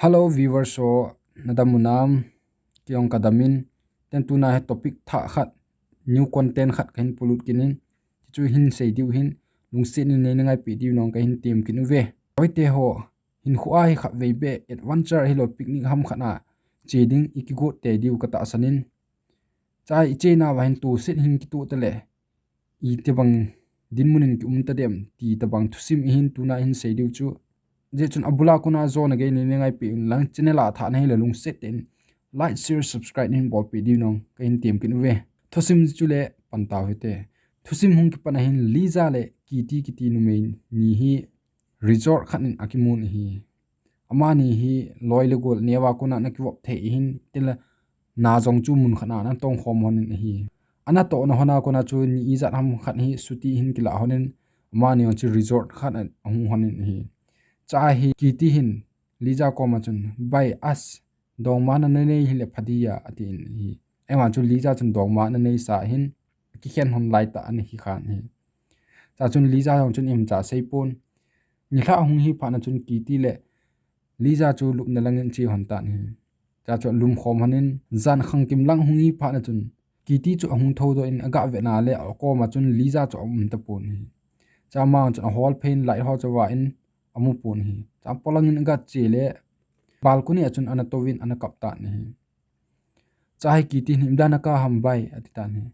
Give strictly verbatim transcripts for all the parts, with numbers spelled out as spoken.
Hello viewers ho, nadam u nam? Kei jong kadam in, tin tuna hi topic thah khat, new content khat kahin polut kit in, hichu hin sei diu ahin, lungset in neina ngaipi diu nong kahin tem kit uve. Hoite ho, hinkho a hi khatvei beh adventure ahilou picnic ham khat a che ding ikigot tei diu katahsan in, chai iche nauva hin toset hin kitoh tale, itobang dinmun in kium tadem ti tobang thusim ahin tuna hin sei diu chu. Hijeh chun abul a kona jona gei neina ngaipi un lang, channel a thah nahile lungset in like, share, subscribe nahin bolpeh diu nong kahin tem kit uve. Thusim chule pan tau hite. Thusim hung kipan a hin Lisa le Kitty kiti numei ni hi resort khat in akimun ahi. Amani hi loi le gol neo a kona ana kivop thei ahin, tile na jong chu mun khat a ana tong khom lhon in ahi. Ana tohna lhon a kona chu ni ijat ham khat hi chuti hin kilah lhon in, amani jong chu resort khat a ahung lhon in ahi. Chai hi Kitty hin Lisa koma chun, "Bai, as, dongma nanei hile pha dia," atin ahi. Ama chun Lisa chun dongma ana neisa ahin, akikhen lhon laitah ana hi khan ahi. Chachun Lisa jong chun imacha seipon. Nilhah ahung hi phat a chun Kitty le Lisa chu lupna lang in ache lhon tan ahi. Chachun alum khom lhon in, jan khangkim lang ahung hi phat a chun Kitty chu ahung thoudoh in, aga vetna le akoma chun Lisa chu aum tapon ahi. Chama chun ahol phat in light ho chu avah in amu pon ahi. Cha polang in aga che le balcony a chun ana touvin ana kap tan ahi. Chai Kitty hin, "Ipi dia naka ham bai?" ati tan ahi.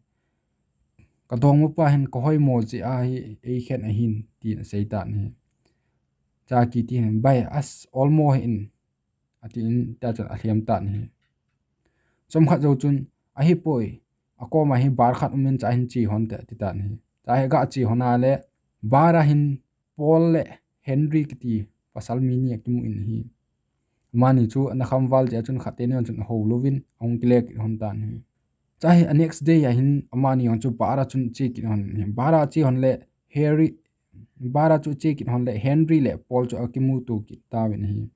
"Kadongmapa hin kahoimo jeh a hi eikhen ahin," tin asei tan ahi. Chai Kitty hin, "Bai, as, olmo hih in," atin, chachun alhem tan ahi. Chomkhat jou chun, "Ahipoi, akoma hi bar khat um in, chai hin che lhon te," ati tan ahi. Chai hi aga che lhon a le, bar a hin Paul le Henry kiti pasal mi ni akimu in ahi. Amani chu ana kham val jeh a chun khat teni jong chun ahou louvin ahung kile kit lhon tan ahi. Chai hi a next day a hin amani jong chu bar a chun che kit lhon in ahi. Bar a che lhon le Harry, bar a chu che kit lhon le Henry le Paul chu akimuto kit tauvin ahi.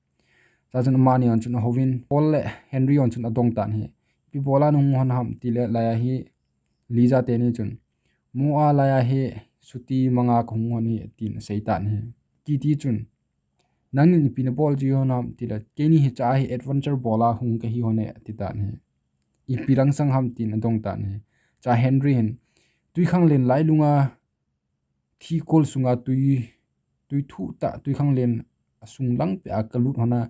Chachun amani jong chun ahouvin Paul le Henry jong chun adong tan ahi. "Ipi bol a nahung lhon ham?" ti le, lai a hi Lisa teni chun, "Mall a lai a hi chuti manga kahung lhon ahi," tin asei tan ahi. Kitty chun, "Nangnin ipi nabol ji lhon ham?" ti le, "Keini hi chai hi adventure bol a hung kahi lhon e," ati tan ahi. "Ipi langsang ham?" tin adong tan ahi. Chai Henry hin, "Twikhanglen lailung a thihkol sunga twi, twi thuh tah, twikhanglen asung lang peh a kalut lhon a,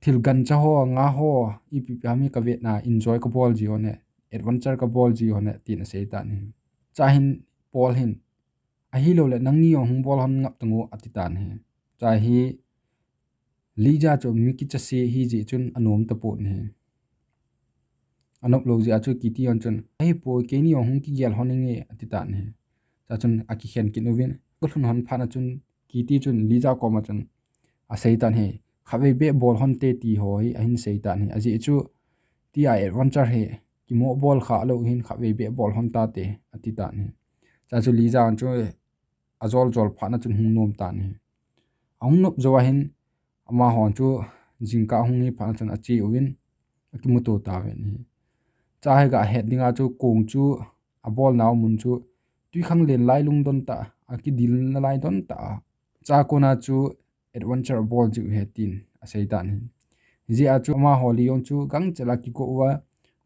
thil gancha ho, nga ho, ipi ipi ham hi kavet na, enjoy kabol ji lhon e, adventure kabol ji lhon e," tin asei tan ahi. Chai hin Paul hin, "Ahilou le nangni jong hung bol lhon ngap tan o," ati tan ahi. Chai hi Lisa chu mi kicha se ahi jeh chun anom tapon ahi. Anop lou jeh a chu Kitty jong chun, "Ahipoi, keini jong hung kigel lhon inge," ati tan ahi. Chachun akikhen kit uvin, agalhun lhon phat a chun Kitty chun Lisa koma chun asei tan ahi. "Khatvei beh bol lhon te," ti ho hi ahin sei tan ahi. Ajeh chu, "Tia adventure hi kimoh bol kha lou hin, khatvei beh bol lhon tate," ati tan ahi. Chachun Lisa jong chu ajol jol phat a chun hung nom tan ahi. Ahung nop jou a hin amaho chu jingkah ahung hi phat a chun ache uvin akimuto tauvin ahi. Chai hi aga het ding a chu kong chu abol nau mun chu twikhanglen lailung don tah, akidil nalai don tah a, chai kona chu adventure abol jiu ahi tin asei tan ahi. Hijeh a chu amaho li jong chu gangchel a kigo uva,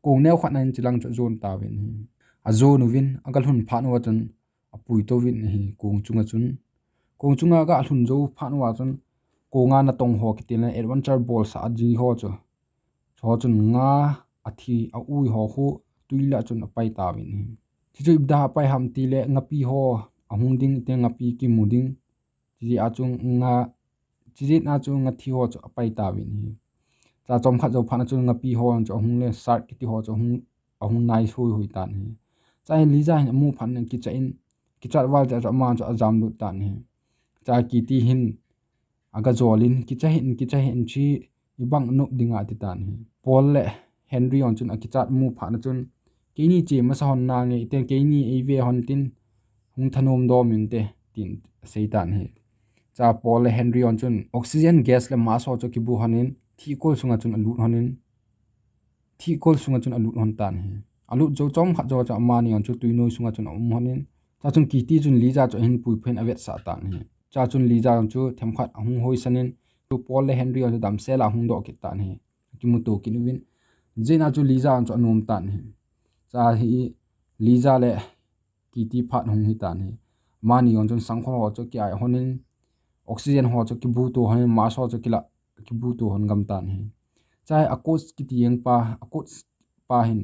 kong neo khat na in chilang chu ajon tauvin ahi. Ajon uvin agalhun phat uva chun apui touvin ahi kong chunga chun. Kong chunga agalhun jou phat uva chun, kong a natong ho kiti le adventure bolsah ji ho chu, chu ho chun nga athi a-ui ho khu twi lah chun apai tauvin ahi. Chuchu ipi dia apai ham ti le ngapi ho ahung ding, ite ngapi kimu ding. Chijeh a chu nga, chijeh a chu ngathi ho chu apai tauvin ahi. Chai chomkhat jou phat a chun ngapi ho chu ahung le shark kiti ho chu ahung, ahung nai hui hui tan ahi. Chai hin Lisa hin amu phat in kicha in, kichat val jeh a chu ama chu ajam lut tan ahi. Chai Kitty hin aga jol in, "Kicha hih in, kicha hih in, chi ibang nop ding a," ati tan ahi. Paul le Henry jong chun akichat mu phat a chun, "Keini che masa lhon nange, ite keini eive lhon tin, hung thanom dom inte," tin asei tan ahi. Chai Paul le Henry jong chun oxygen gas le mask ho chu akibu lhon in, thihkol sunga chun alut lhon in, thihkol sunga chun alut lhon tan ahi. Alut jou chomkhat jou a chu amani jong chu twinoi sunga chun aum lhon in, chachun Kitty chun Lisa chu ahin pui phat in avetsah tan ahi. Chachun Lisa jong chu themkhat ahung hoisan in, Paul le Henry ho chu damsel a hung doh kit tan ahi. Kimuto kit uvin. Hijeh a chu Lisa ho chu anom tan ahi. Cha hi Lisa le Kitty phat hung hi tan ahi. Amani ho chun sangkhol ho chu ki-ai hon in, oxygen ho chu kibuto hon in, mask ho chu kila, kibuto hon gam tan ahi. Cha hi a coach kiti jeng pa, a coach pa hin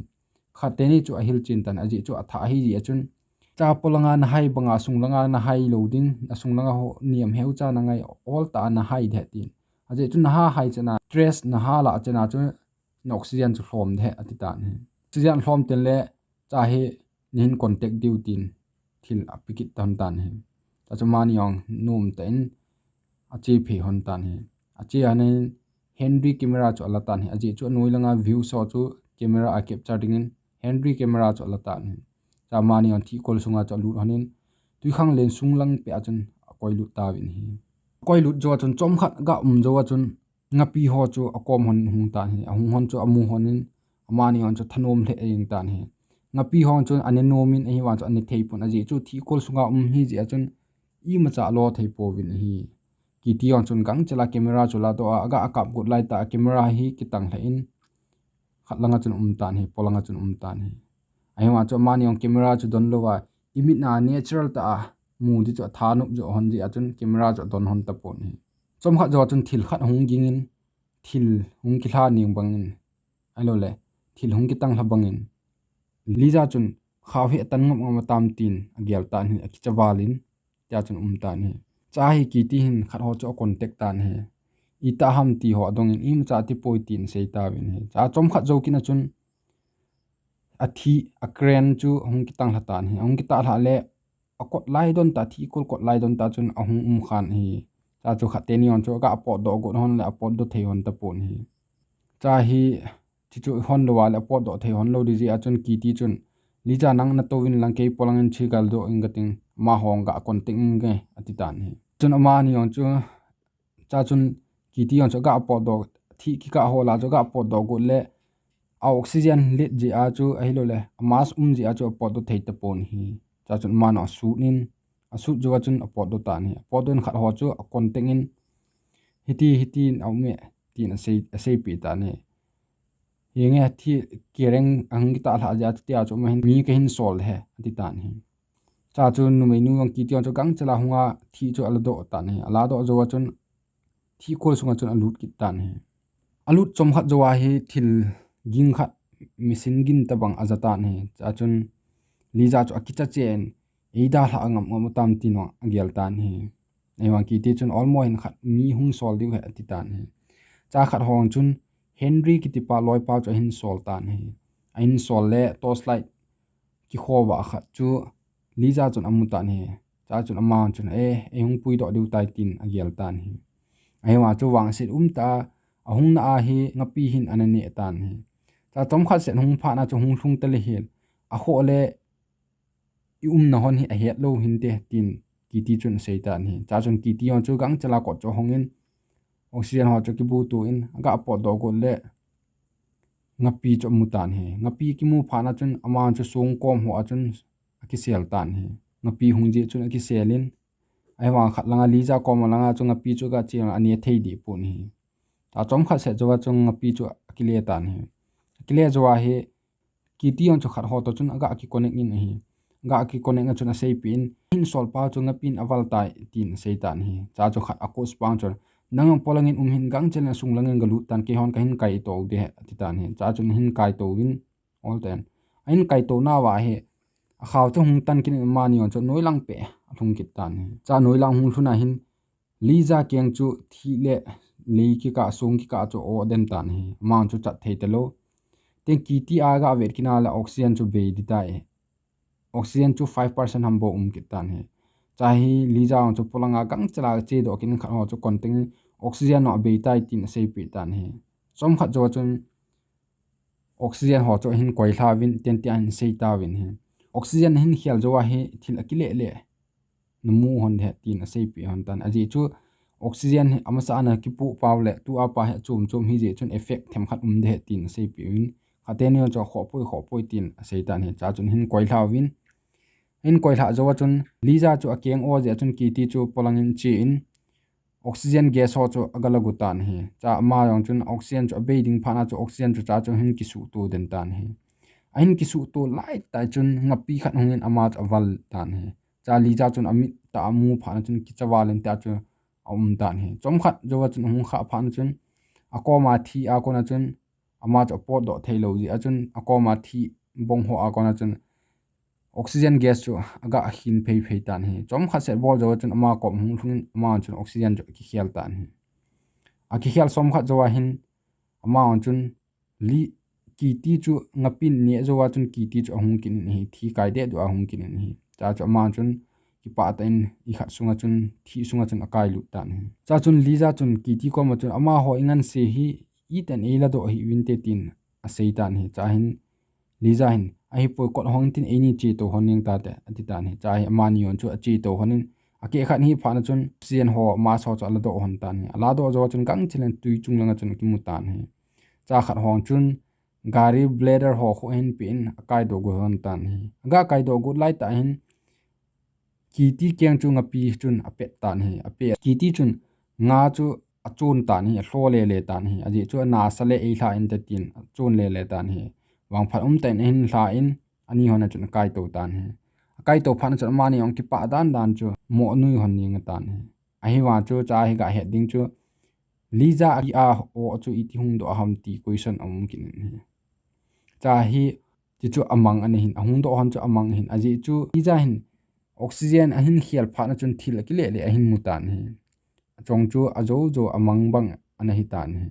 khat teni chu ahil chen tan, ajeh chu athah ahi jeh a chun, cha polanga nahai banga asunglanga nahai lou ding, asunglanga ho niam heu cha nangai ol tah a nahai deh tin. Ajeh chu naha hai chan a, stress naha lah chan a chu na oxygen chu lhom deh ati tan ahi. Oxygen lhom ten le cha hi nahin contact diu tin thil ape kit tan ahi. Cha chu amani jong nom tah in ache phei hon tan ahi. Ache hon in Henry camera chu ala tan ahi. Ajeh chu anoi langa view ho chu camera a capture dingin Henry camera chu ala tan ahi. Cha amani jong thihkol sunga chu alut hon in, twikhanglen sunglang peh a chun akoi lut tauvin ahi. Akoi lut jou a chun chomkhat aga um jou a chun ngapi ho chu akom hon hung tan ahi. Ahung hon chu amu hon in, amani hon chu thanom lheh jeng tan ahi. Ngapi ho chun ane nom in, ahivang chu ane thei pon, ajeh chu thihkol sunga um ahi jeh a chun imacha alo thei pouvin ahi. Kitty ho chun gangchel a camera chu ladoh a, aga kap got lai tah a camera hi kitang lheh in, khat langa chun um tan ahi, polanga chun um tan ahi. Ahivang chu amani jong camera chu don lou a, imit a natural tah a mu di chu athanop jo hon jeh a chun camera chu adon hon tapon ahi. Chomkhat jou a chun thil khat hung ging in, thil hung kilha ning bangin, ahilou le, thil hung kitang lha bangin, Lisa chun khao hi atan ngam ngam atam tin agel tan ahi, akicha val in, tia chun um tan ahi. Cha hi Kitty hin khat ho chu acontact tan ahi. Itih ham ti ho adong in, imacha ati poi tin asei tauvin ahi. Cha chomkhat jou kit a chun athi, a crane chu hung kitang lha tan ahi. Ahung kitang lha le akot lai don tah, thihkol kot lai don tah chun ahung um khan ahi. Cha chu khat teni hon chu aga potdoh got hon le apotdoh thei hon tapon ahi. Cha hi, hichu hon lou a le apotdoh thei hon lou di jeh a chun Kitty chun, Lisa nang natou vin lang kei polang in che gal doh inge kating, amaho aga contact inge ati tan ahi. Chun amani jong chu, cha chun Kitty jong chu aga potdoh, thih kikah ho lah chu aga potdoh got le, a oxygen let jeh a chu ahilou le, a mask um jeh a chu apotdoh thei tapon ahi. Cha chun amani asut in, asut jou a chun apotdoh tan ahi. Apotdoh in khat ho chu acontact in, hiti, hiti in aum e, tin asei, aseipeh tan ahi. Hinge thi kereng ahung kitah lha jeh a chu tia chu ama hin mi kahin sol e, ati tan ahi. Cha chu numeinu jong Kitty jong chu gangchel a hunga thih chu aladoh tan ahi. Aladoh jou a chun thihkol sunga chun alut kit tan ahi. Alut chomkhat jou a hi thil ging khat, machine gin tabang aja tan ahi. Cha chun Lisa chu akicha chen, eidalha ngam ngam atam tin agel tan ahi. Ahivang Kitty chun olmo hin khat mi hung sol diu ahi ati tan ahi. Cha khat ho chun Henry kiti pa loipa chu ahin sol tan ahi. Ahin sol le torchlight kikhova khat chu Lisa chun amu tan ahi. Cha chun ama chun, eh, eihung puidoh diu tai tin agel tan ahi. Ahivang chu vangset um tah a ahung na ahi, ngapi hin ana neh tan ahi. Cha chomkhat set hung phat a chu hung lhung tale hel. Akhoh le i umna hon hi ahet lou hinte tin Kitty chun asei tan ahi. Cha chun Kitty jong chu gangchel a kot chu ahong in, oxygen ho chu kibuto in, aga potdoh got le ngapi chu amu tan ahi. Ngapi kimu phat a chun ama chu songkom ho a chun akisel tan ahi. Ngapi hung jeh chun akisel in, ahivang khat langa Lisa kom langa chu ngapi chu aga che a ane thei deh pon ahi. Cha chomkhat set jou a chun ngapi chu akile tan ahi. Akile jou a hi Kitty jong chu khat ho toh chun aga kiconnect in ahi. Aga kiconnect a chun aseipeh in, hin sol pa chu ngapi in aval tai tin asei tan ahi. Cha chu khat a coach pa chun, nang jong polang in um hih in, gangchel in asunglang in galut tan, keihon kahin kaito ding ahi, ati tan ahi. Cha chun ahin kaito in, ol ten. Ahin kaito nauva hi, akhao chu hung tan kit in amani jong chu noilang peh alhung kit tan ahi. Cha noilang hung lhun a hin, Lisa keng chu thih le lei kikah, song kikah chu o adem tan ahi. Ama chu chat thei talou. Tin Kitty aga vet kit a le oxygen chu bei ding tai. Oxygen chu five percent ham bou um kit tan ahi. Cha hi Lisa jong chu polang a gangchel a chedoh kit in khat ho chu contact in oxygen ho abei tai tin aseipeh tan ahi. Chomkhat jou a chun oxygen ho chu ahin koilha uvin, tin tia ahin sei tauvin ahi. Oxygen ahin khel jou a hi thil akile le namu hon ding ahi tin aseipeh hon tan. Ajeh chu oxygen hi amasa ana kipoh pau le tua pa hi achom chom hijeh chun effect themkhat um ding ahi tin aseipeh uvin. Khat teni jong chu akhoh poi, khoh poi tin asei tan ahi. Cha chun ahin koilha uvin. Ahin koilha jou a chun Lisa chu akeng o jeh a chun Kitty chu polang in che in, oxygen gas ho chu aga lagu tan ahi. Cha ama jong chun oxygen chu abei ding phat na chu oxygen chu cha chu hin kisuhto den tan ahi. Ahin kisuhto lai tah chun ngapi khat hungin ama chu aval tan ahi. Cha Lisa chun amit tah amu phat na chun kicha val in tia chu aum tan ahi. Chomkhat jouva chun ahung khah phat na chun akoma thi a kona chun ama chu apotdoh theilou jeh a chun akoma thi bong ho a kona chun oxygen gas chu aga khin phei phei tan ahi. Chomkhat set bol jouva chun ama kom hung lhungin ama chun oxygen chu akikhel tan ahi. Akikhel chomkhat jouva hin ama chun Li, Kitty chu ngapin neh jouva chun Kitty chu ahung kit in ahi, thi kai deh deh a ahung kit in ahi. Cha chu ama chun kipah tah in ikhat sunga chun, thih sunga chun akailut tan ahi. Cha chun Lisa chun Kitty koma chun amaho ingansei hi iten eiladoh hih uvinte tin asei tan ahi. Cha hin Lisa hin, ahipoi kot hong tin eini chetou hon ning tate, ati tan ahi. Cha hi amani jong chu achetou hon in, akeh khat hi phat na chun oxygen ho, mask ho chu aladoh hon tan ahi. Aladoh jouva chun gangchel in tui chung langa chun akimu tan ahi. Cha khat hong chun gari bladder ho khu ahin pe in akaidoh got hon tan ahi. Aga kaidoh got lai tah hin Kitty keng chu ngapi chun apet tan ahi. Apet. Kitty chun nga chu achon tan ahi, alho lele tan ahi. Ajeh chu anasa le eilha inte tin achon lele tan ahi. Vangphat umtah in ahin lha in ani hon a chun akaitou tan ahi. Akaitou phat na chun amani jong kipah dan dan chu moh nui hon ning tan ahi. Ahivang chu cha hi gahet ding chu Lisa a o chu iti hungdoh ham ti question aum kit in ahi. Cha hi, ti chu amang ana hin, ahungdoh hon chu amang ahin. Ajeh chu Lisa hin oxygen ahin khel phat na chun thil akileh leh ahin mu tan ahi. Achong chu ajou jou amang bang ana hi tan ahi.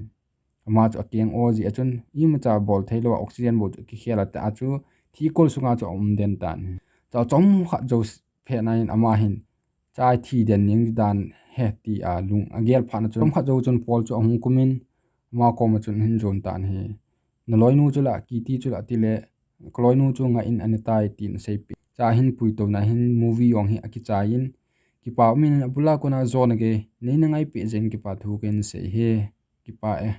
Ama chu akeng o jeh a chun imacha bol theilou a oxygen bou chu akikhel a tah a chu thih kol sunga chu aum den tan ahi. Cha chomkhat jou phet na in ama hin cha thi den ning di dan he tia lung agel phat na chun chomkhat jou chun Paul chu ahung kum in ama koma chun ahin jon tan ahi. Naloinu chu la, Kitty chu la tile, kaloinu chu ngah in anahitai tin aseipeh. Cha hin puitou na hin movie jong hi akichai in, kipa um in abul a kona jon agei, neina ngaipeh jeh in kipa thu kahin sei e, kipa e.